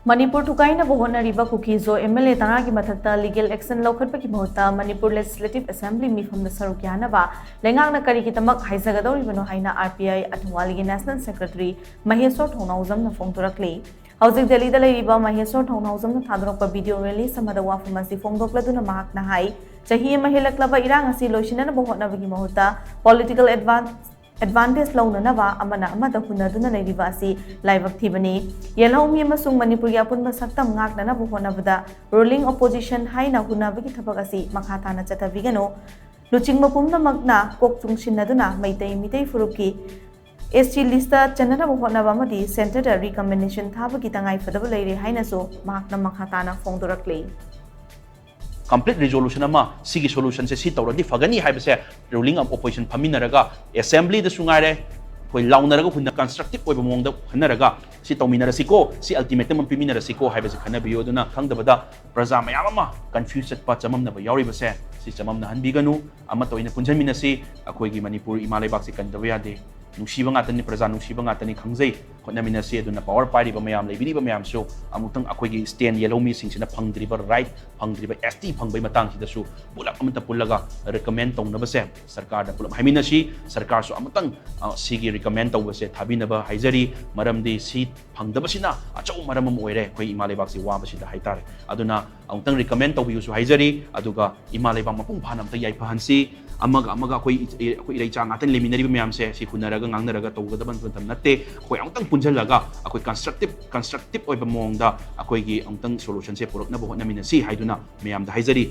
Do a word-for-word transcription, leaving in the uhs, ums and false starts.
ꯃꯅꯤꯄꯨꯔ ꯊꯨꯒꯥꯏꯅꯕ ꯍꯣꯠꯅꯔꯤꯕ ꯀꯨꯀꯤ-ꯖꯣ MLA ꯇꯔꯥꯒꯤ ꯃꯊꯛꯇ legal action ꯂꯧꯈꯠꯄꯒꯤ ꯃꯍꯨꯠꯇ Manipur Legislative Assembly ꯃꯤꯐꯝꯗ ꯁꯔꯨꯛ ꯌꯥꯅꯕ ꯂꯩꯉꯥꯛꯅ ꯀꯔꯤꯒꯤꯗꯃꯛ ꯍꯥꯏꯖꯒꯗꯧꯔꯤꯕꯅꯣ ꯍꯥꯏꯅ RPI ꯑꯊꯋꯥꯂꯤꯒꯤ National Secretary ꯃꯍꯦꯁꯣꯔ ꯊꯧꯅꯥꯎꯖꯝꯅ ꯐꯣꯡꯗꯣꯔꯛꯂꯤ꯫ ꯍꯧꯖꯤꯛ ꯗꯦꯜꯂꯤꯗ ꯂꯩꯔꯤꯕ ꯃꯍꯦꯁꯣꯔ ꯊꯧꯅꯥꯎꯖꯝꯅ ꯊꯥꯗꯣꯔꯛꯄ video release ꯑꯃꯗ ꯋꯥꯐꯝ ꯑꯁꯤ ꯐꯣꯡꯗꯣꯛꯂꯗꯨꯅ ꯃꯍꯥꯛꯅ ꯍꯥꯏ, ꯆꯍꯤ ꯑꯃ ꯍꯦꯜꯂꯛꯂꯕ ꯏꯔꯥꯡ ꯑꯁꯤ ꯂꯣꯏꯁꯤꯟꯅꯅꯕ ꯍꯣꯠꯅꯕꯒꯤ ꯃꯍꯨꯠꯇ political advan-, advantage ꯂꯧꯅꯅꯕ ꯑꯃꯅ ꯑꯃꯗ ꯍꯨꯟꯅꯗꯨꯅ ꯂꯩꯔꯤꯕ ꯑꯁꯤ ꯂꯥꯏꯕꯛ ꯊꯤꯕꯅꯤ꯫ ꯌꯦꯜꯍꯧꯃꯤ ꯑꯃꯁꯨꯡ ꯃꯅꯤꯄꯨꯔꯒꯤ ꯑꯄꯨꯟꯕ ꯁꯛꯇꯝ ꯉꯥꯛꯅꯅꯕ ꯍꯣꯠꯅꯕꯗ ruling opposition ꯍꯥꯏꯅ ꯍꯨꯟꯅꯕꯒꯤ ꯊꯕꯛ ꯑꯁꯤ ꯃꯈꯥ ꯇꯥꯅ ꯆꯠꯊꯕꯤꯒꯅꯨ꯫ ꯂꯨꯆꯤꯡꯕ ꯄꯨꯝꯅꯃꯛꯅ ꯀꯣꯛ ꯆꯨꯡꯁꯤꯟꯅꯗꯨꯅ ꯃꯩꯇꯩ ꯃꯤꯇꯩ ꯐꯨꯔꯨꯞꯀꯤ ST list ꯆꯟꯅꯅꯕ ꯍꯣꯠꯅꯕ ꯑꯃꯗꯤ centre ꯗ recommendation ꯊꯥꯕꯒꯤ ꯇꯉꯥꯏ ꯐꯗꯕ ꯂꯩꯔꯦ ꯍꯥꯏꯅꯁꯨ ꯃꯍꯥꯛꯅ ꯃꯈꯥ ꯇꯥꯅ ꯐꯣꯡꯗꯣꯔꯛꯂꯤ꯫ Complete resolution ꯑꯃ, ꯁꯤꯒꯤ solution ꯁꯦ ꯁꯤ ꯇꯧꯔꯗꯤ ꯐꯒꯅꯤ ꯍꯥꯏꯕꯁꯦ ruling opposition ꯐꯝꯃꯤꯟꯅꯔꯒ, assembly ꯗꯁꯨ ꯉꯥꯏꯔꯦ, ꯑꯩꯈꯣꯏ ꯂꯥꯎꯅꯔꯒ ꯍꯨꯟꯅ constructive ꯑꯣꯏꯕ ꯃꯑꯣꯡꯗ ꯈꯟꯅꯔꯒ ꯁꯤ ꯇꯧꯃꯤꯟꯅꯔꯁꯤꯀꯣ, ꯁꯤ ultimatum ꯑꯃ ꯄꯤꯃꯤꯟꯅꯔꯁꯤꯀꯣ ꯍꯥꯏꯕꯁꯦ ꯈꯟꯅꯕꯤꯌꯨ꯫ ꯑꯗꯨꯅ ꯈꯪꯗꯕꯗ ꯄ꯭ꯔꯖꯥ ꯃꯌꯥꯝ ꯑꯃ confuse ꯆꯠꯄ, ꯆꯃꯝꯅꯕ ꯌꯥꯎꯔꯤꯕꯁꯦ ꯁꯤ ꯆꯃꯝꯅꯍꯟꯕꯤꯒꯅꯨ꯫ ꯑꯃꯠꯇ ꯑꯣꯏꯅ ꯄꯨꯟꯁꯤꯟꯃꯤꯟꯅꯁꯤ꯫ ꯑꯩꯈꯣꯏꯒꯤ ꯃꯅꯤꯄꯨꯔ ꯏꯃꯥ ꯂꯩꯕꯥꯛꯁꯦ ꯀꯟꯗꯕ ꯌꯥꯗꯦ꯫ ꯅꯨꯡꯁꯤꯕ ꯉꯥꯛꯇꯅꯤ, ꯄ꯭ꯔꯖꯥ ꯅꯨꯡꯁꯤꯕ ꯉꯥꯛꯇꯅꯤ ꯈꯪꯖꯩ꯫ ꯍꯣꯠꯅꯃꯤꯟꯅꯁꯤ꯫ ꯑꯗꯨꯅ power ꯄꯥꯏꯔꯤꯕ ꯃꯌꯥꯝ, ꯂꯩꯕꯤꯔꯤꯕ ꯃꯌꯥꯝꯁꯨ ꯑꯃꯨꯛꯇꯪ ꯑꯩꯈꯣꯏꯒꯤ stand ꯌꯦꯜꯍꯧꯃꯤꯁꯤꯡꯁꯤꯅ ꯐꯪꯗ꯭ꯔꯤꯕ right, ꯐꯪꯗ꯭ꯔꯤꯕ ST ꯐꯪꯕꯒꯤ ꯃꯇꯥꯡꯁꯤꯗꯁꯨ ꯄꯨꯂꯞ ꯑꯃꯠꯇ ꯄꯨꯜꯂꯒ recommend ꯇꯧꯅꯕꯁꯦ ꯁꯔꯀꯥꯔꯗ ꯄꯨꯂꯞ ꯍꯥꯏꯃꯤꯟꯅꯁꯤ꯫ ꯁꯔꯀꯥꯔꯁꯨ ꯑꯃꯨꯛꯇꯪ, ꯑ, ꯁꯤꯒꯤ recommend ꯇꯧꯕꯁꯦ ꯊꯥꯕꯤꯅꯕ ꯍꯥꯏꯖꯔꯤ꯫ ꯃꯔꯝꯗꯤ ꯁꯤ ꯐꯪꯗꯕꯁꯤꯅ ꯑꯆꯧꯕ ꯃꯔꯝ ꯑꯃ ꯑꯣꯏꯔꯦ ꯑꯩꯈꯣꯏ ꯏꯃꯥ ꯂꯩꯕꯥꯛꯁꯤ ꯋꯥꯕꯁꯤꯗ ꯍꯥꯏꯇꯥꯔꯦ꯫ ꯑꯗꯨꯅ ꯑꯃꯨꯛꯇꯪ recommend ꯇꯧꯕꯤꯌꯨꯁꯨ ꯍꯥꯏꯖꯔꯤ꯫ ꯑꯗꯨꯒ ꯏꯃꯥ ꯂꯩꯕꯥꯛ ꯃꯄꯨꯡ ꯐꯥꯅ ꯑꯝꯇ ꯌꯥꯏꯐꯍꯟꯁꯤ꯫ ꯑꯃꯒ ꯑꯃꯒ ꯑꯩꯈꯣꯏ ꯏ-, ꯑꯩꯈꯣꯏ ꯏꯔꯩꯆꯥ ꯉꯥꯛꯇ ꯂꯩꯃꯤꯟꯅꯔꯤꯕ ꯃꯌꯥꯝꯁꯦ ꯁꯤ ꯍꯨꯟꯅꯔꯒ ꯉꯥꯡꯅꯔꯒ ꯇꯧꯒꯗꯕ ꯃꯇꯝ ꯅꯠꯇꯦ꯫ ꯑꯩꯈꯣꯏ ꯑꯃꯨꯛꯇꯪ ꯄꯨꯟꯁꯤꯜꯂꯒ ꯑꯩꯈꯣꯏ constructive, constructive ꯑꯣꯏꯕ ꯃꯑꯣꯡꯗ ꯑꯩꯈꯣꯏꯒꯤ ꯑꯃꯨꯛꯇꯪ solution ꯁꯦ ꯄꯨꯔꯛꯅꯕ ꯍꯣꯠꯅꯃꯤꯟꯅꯁꯤ ꯍꯥꯏꯗꯨꯅ ꯃꯌꯥꯝꯗ ꯍꯥꯏꯖꯔꯤ꯫